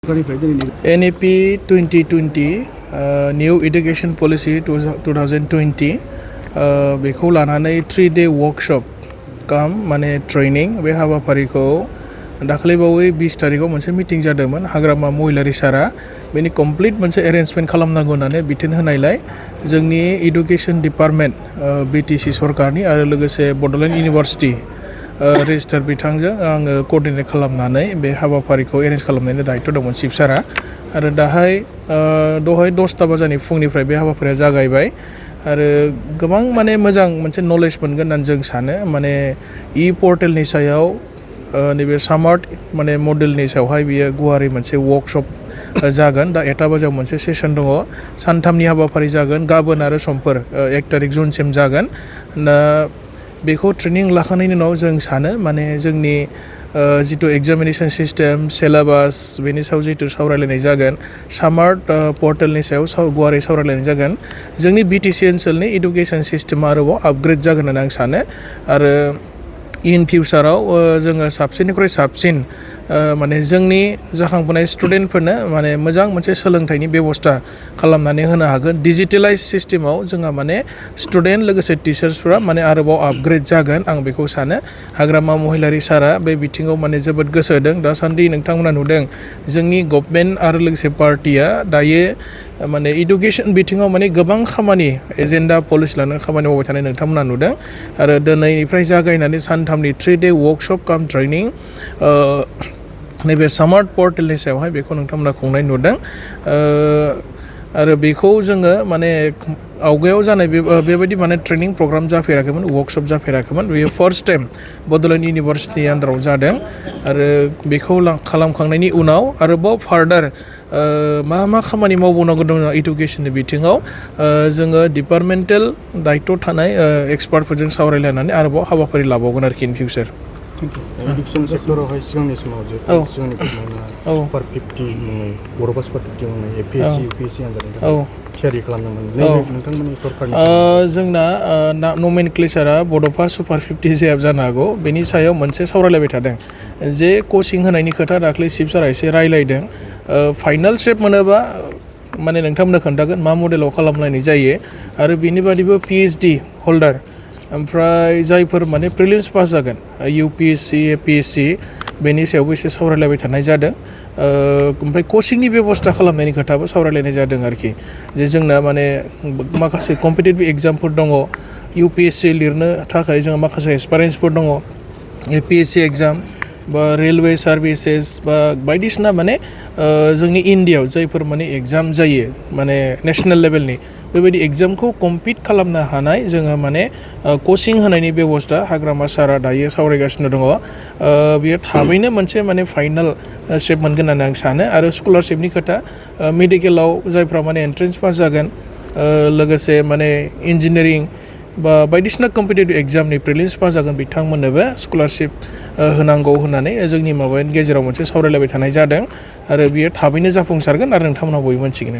NEP 2020 New Education Policy 2020 बेखौ लानानै 3-day workshop काम माने ट्रेनिंग बे हाबाफारिखौ दाखालिबावै 20 तारिखाव मोनसे मिटिं जादोंमोन हाग्रामा महिलारि सारा बेनि कमप्लिट मोनसे अरेन्जमेन्ट खालामनांगौ होननानै बिथोन होनायलाय जोंनि एडुकेशन डिपार्टमेन्ट BTC सरकारनि आरो लोगोसे बड'ल इउनिभार्सिटी रेजिस्टार बिथांजों आङो कोअर्डिनेट खालामनानै बे हाबाफारिखौ एरेन्ज खालामनायनि दायित्व दंमोन चिफ सारा आरो दहाय 10 बाजानि फुंनिफ्राय बे हाबाफारिया जागायबाय आरो गोबां माने मोजां मोनसे नलेज मोनगोन होननानै जों सानो माने पोर्टेलनि सायाव नैबे सामार्ट माने मडेलनि सायावहाय बियो गुवारै मोनसे वर्कशप जागोन दा 1 बाजायाव मोनसे सेसन दङ सानथामनि हाबाफारि जागोन गाबोन आरो समफोर 1 तारिख जुनसिम जागोन दा बेखौ ट्रेनिं लाखांनायनि उनाव जों सानो माने जोंनि जितु एग्जामिनेशन सिस्टेम सिलेबास बेनि सायाव जितु सावरायलायनाय जागोन सामार्ट पर्टेलनि सायाव गुवारै सावरायलायनाय जागोन जोंनि BTC ओनसोलनि एडुकेशन सिस्टेमा आरोबाव आपग्रेड जागोन होननानै आं सानो आरो इन फिउचाराव जोङो साबसिननिख्रुइ साबसिन माने जोंनि जाखांबोनाय स्टुडेन्टफोरनो माने मोजां मोनसे सोलोंथाइनि बेबस्था खालामनानै होनो हागोन डिजिटेलाइज सिस्टेमाव जोंहा माने स्टुडेन्ट लोगोसे टिचार्सफोरा माने आरोबाव आपग्रेड जागोन आं बेखौ सानो हाग्रामा महिलारि सारा बे बिथिङाव माने जोबोद गोसो होदों दासान्दि नोंथांमोना नुदों जोंनि गभर्नमेन्ट आरो लोगोसे पार्टिया दायो माने एडुकेशन बिथिङाव माने गोबां खामानि एजेन्डा पलिसि लानानै खामानि मावबाय थानाय नोंथांमोना नुदों आरो दिनैनिफ्राय जागायनानै सानथामनि 3-day वर्कशप काम ट्रेनिं नैबे सामार्ट पर्टेलनि सायावहाय बेखौ नोंथांमोना खुंनाय नुदों आरो बेखौ जोङो माने आवगायाव जानाय बेबायदि माने ट्रेनिं प्रग्राम जाफेराखैमोन वर्कशप जाफेराखैमोन बेयो फर्स्ट टाइम बड'ल इउनिभार्सिटिनि आन्दाराव जादों आरो बेखौ खालामखांनायनि उनाव आरोबाव फार्दार मा खामानि मावबावनांगौ दङ एडुकेशननि बिथिङाव जोङो डिपार्टमेन्टेल दायित्व थानाय एक्सपार्टफोरजों सावरायलायनानै आरोबाव हाबाफारि लाबावगोन आरोखि इन फिउचार एडुकेशन सेक्टरावहाय सिगांनि समाव जे सिगांनि सुपार 50 मुङै बर'आ सुपार 50 मुङै APSC UPSC आनजादनि थियारि खालामदोंमोन नोंथांमोननि सरकारनि जोंना नमेनक्लेचारा बड'फा सुपार 50 जाया जानो हागौ बेनि सायाव मोनसे सावरायलायबाय थादों जे कचिं होनायनि खोथा दाख्लै चिफ सारा एसे रायलायदों फाइनाल स्टेप मोनोबा माने नोंथांमोननो खोन्थागोन मा मडेलाव खालामलायनाय जायो आरो बेनि बादिबो PhD हल्डार ओमफ्राय जायफोर माने प्रिलिम्स पास जागोन UPSC APSC बेनि सायावबो एसे सावरायलायबाय थानाय जादों ओमफ्राय कचिंनि बेबस्था खालामनायनि खोथाबो सावरायलायनाय जादों आरोखि जे जोंना माने माखासे कम्पिटिटिभ एग्जामफोर दङ UPSC लिरनो थाखाय जोंहा माखासे एक्सपिरियेन्सफोर दङ APSC एग्जाम बा रेलवे सार्भिसेस बा बायदिसिना माने जोंनि इन्डियायाव जायफोर माने एग्जाम जायो माने नेशनेल लेभेलनि बेबायदि एग्जामखौ कम्पिट खालामनो हानाय जोङो माने कचिं होनायनि बेबस्था हाग्रामा सारा दायो सावरायगासिनो दङ बियो थाबैनो मोनसे माने फाइनाल स्टेप मोनगोन होननानै आं सानो आरो स्कलारशिपनि खोथा मेडिकेलाव जायफ्रा माने एन्ट्रेन्स पास जागोन लोगोसे माने इन्जिनियारिं बा बायदिसिना कम्पिटिटिभ एग्जामनि प्रिलिम्स पास जागोन बिथांमोननोबो स्कलारशिप होनांगौ होननानै जोंनि माबानि गेजेराव मोनसे सावरायलायबाय थानाय जादों आरो बियो थाबैनो जाफुंसारगोन आरो नोंथांमोना बयबो मोनथिगोन